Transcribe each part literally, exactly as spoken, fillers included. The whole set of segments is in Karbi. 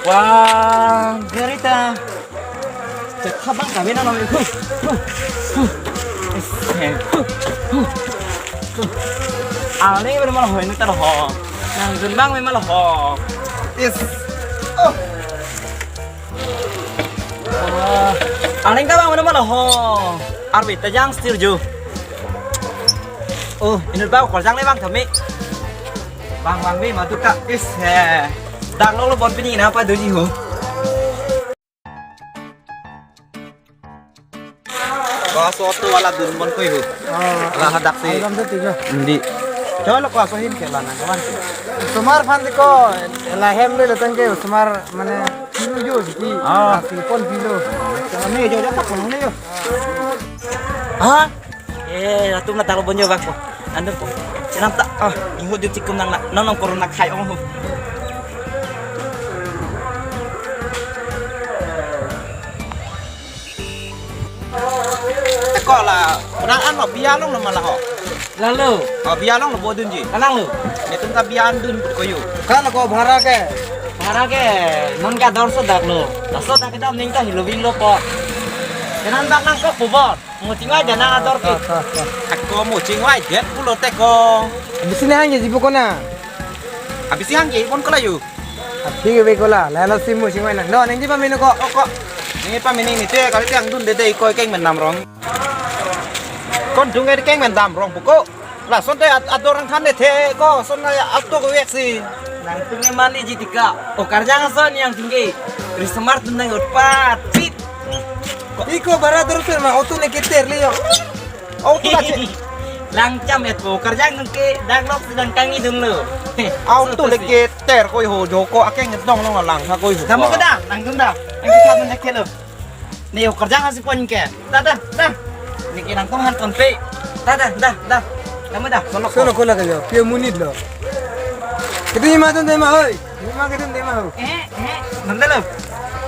Wah, gari ta. Chetha bang kami na nami. Huh, huh, huh. Ese, huh, huh, huh. Aling bermalah ho ini terho. Nang jun bang memang ho. Is. Oh. Wah, aling ta bang mana mana ho. Arve ta jang stir jo. Oh, inut bang korjang le bang kami. Bang bang bi madu ka is he. Dang lo lo bon pini na pa doji ho. Ba so auto wala dun mon koi ho. Oh. Ala hadak si. Alam tu tiga. Hindi. Chalo ko aso hin ke lana kawan. Osomar phan ko lahem le tang ke osomar mane kilo jo siti. Ah. Asi pon kilo. Kami jo jo tak pon le jo. Ha? Eh, latum na talo bonjo bang ko. Ando ko. Senam ta. Ah, iho di tikum nang na. Nang nang corona khai ong ho. Teko la, pernah ano biya long lo malah ho. Lalu. Oh, biya long lo bodun ji. Kalang lo. Netum ta biya andun koyo. Kan ko bhara ke. Bhara ke, non ke ador so dak lo. Laso dak kita ning ta hilo vin lo po. Kenan dak nang ko pubor. Mo chingwai dana ador ke. Ako mo chingwai det pulo teko. Bisi na hangji jibo kona. Abisi hangji pon kolayo. Athi ke be kola, lalo si mo chingwai na. No, neng di pamino ko. Ko ko. Ni pamini ni te kali tiang dun dede ko keng men dam rong. Kon dung ke keng men dam rong buko. Lason te at-, ador ang than de the ko son na auto ko vek si. Nangtum ke mani ji tika. O karjang son yang tinggi. Risomar tum nang utpat. Pit. Iko bara dorper ma auto ne keter le yo. Auto la che. Langcham et po karjang nung ke dak lok sedang kangi dun lo. Auto le keter ko ho jo ko akeng dong long lang ha ko ho. Dam ko da, nangtum da. Nang kita men ke lo. Ni o karjang asi pon ke. Da da da. Ni ke nangtum han kon pe. Da da da da. Dam da. Sono ko la ka jo. Pia munit lo. Kita ima tun dema hoi. Ima kita dema ho. Eh, eh, nang da lo.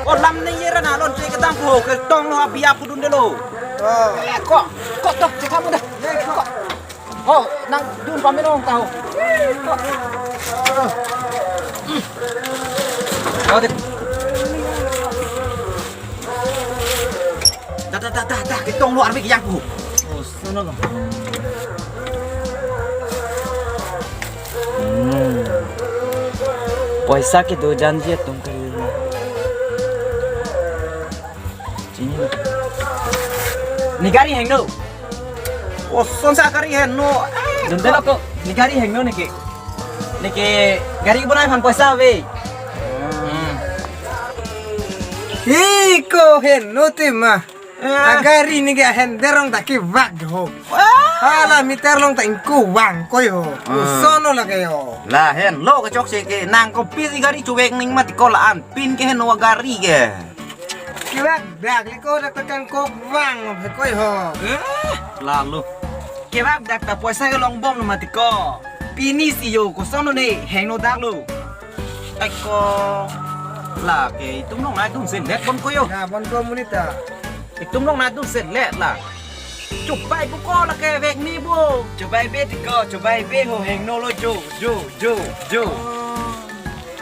O lam ni ye ra na lon pe kedam ko ke tong lo abiya pudun de lo. Oh. Eh, ko, ko tok cekam da. Ko. Ho, nang dun pamino ta ho. Ko. Hmm. Oh, de. Da da da da da, ketong lo arbi yang ko. Oh, sono lo. Hmm. Poisa kedo janji atum kali. Chini. Ne gari hengno. Osonsa gari hengno. Dundelo ko. Ne gari hengno ne ke. Ne ke gari bonai phan poisa ave. Hmm. Iko hengno te ma. Ah. Agari ne ke hender rong ta kevak ho. Ah. Hala meter long ta ingko vang koi ho. Ah. Osono lake ho. Lahenlo kechok si ke nang kopi si gari chuvek ning mati ko la-an pin ke heno gari ke. Kevak dak liko dak ta kangkok vang ho koi ho. Eh, lalu. Kevak dak ta poisa ke long bom mati ko. Pini si yo kosono ne hengno dak lo. Eko. Lake itum long nai dun sen det bon ko yo. Na bon ko monit ta. Itum long nai dun sen let la. Chubai bu ko lake vek ni bu. Chubai be ti ko, chubai be ho hengno lo jo, jo, jo, jo.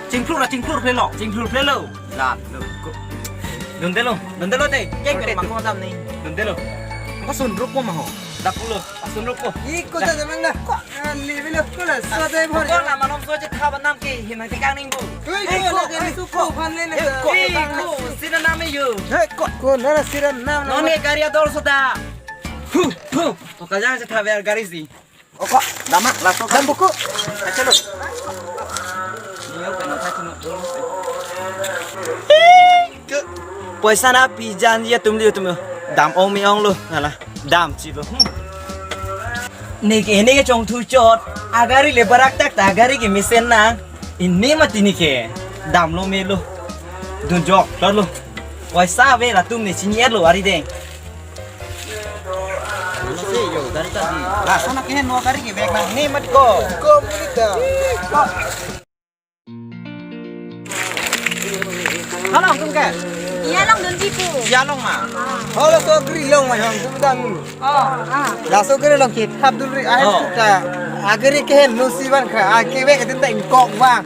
Chingphlur la chingphlur phlelo, chingphlur phlelo. La lo ko. Dundelo, dundelo te. Keng keng mo dam ni. Dundelo. Ko sun rup mo ma ho. Dak pulo, asun rup ko. Iko ta jaman dah. Ko. Kali bilo kula sote bhor. Ko na manom sote khaba nam ke himang tikang ning bu. Ui, ko lagi ni suko phan le na. Ko, ko, sina nam yo. He, ko, ko nara sira nam. None gari ador soda. Hu, hu. To kajang se thaber gari si. Oko, dama, laso dam buku. Acha lo. Niyo kena tha kena dulu. Poisa na pijan ya tum liyo tum yo. Dam ong mi ong lo. Hala. Dam chi lo. Hmm. Neke neke chongthu chot. Agari le barak tak ta agari ke mesen na. Ini mati neke. Dam lo me lo. Dun jok lo lo. Poisa ave latum ne chini lo ari deng. Ano si yo gari tadi. Laso na kehen mo gari ke bek na ni mat ko. Ko mulita. Halo, tum ke? Iya long dun ji pu. Iya long ma. Halo so gri long ma hong tum dang. Oh, ah. Laso gri long ke thap dul ri ahem. Oh. Suta. Agri ke hen lo si van kha. Ake ve ke tin ta ingkok va.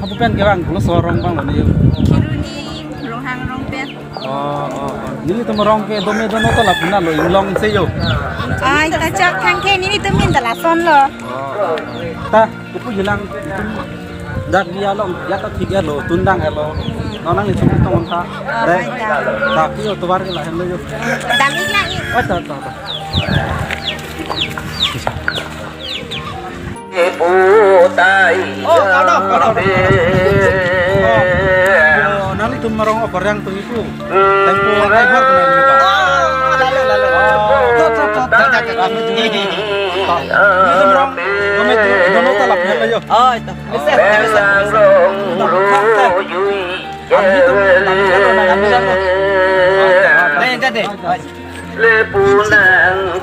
Hapu pen kevang, koloso arong vanglo ne yo? Kheroni, Ronghang arong pen. Oh, oh, oh. Nelitum arong ke dome dono ta lapu nalo, Inglong se yo. Ai, ta chak thang ke nelitum min ta lasonlo. Oh, oh, oh. Ta, kopu jilang, itum dak dia long, ya ta thik ya lo, tundang ya lo. Non nanglitum tong ta. Oh, dai. Ai ta. Ta, pi yo tovar ke lahenlo yo. Dam-ik lang ik. Oh, ta, ta, ta. Oh, kardom, kardom. Oh, oh, nanglitum arong okorang tum ipu. Tempo driver ko nang ipu. Oh, lalo, lalo. Oh, to, to, to, to, to, to. Nanglitum arong, kami tu, dono ta lapu nalo yo. Oh, ito. Bisa, bisa, bisa. Ito, ito. Nanglitum, nanglitum, nanglitum. Dai, dai, dai. Lepunang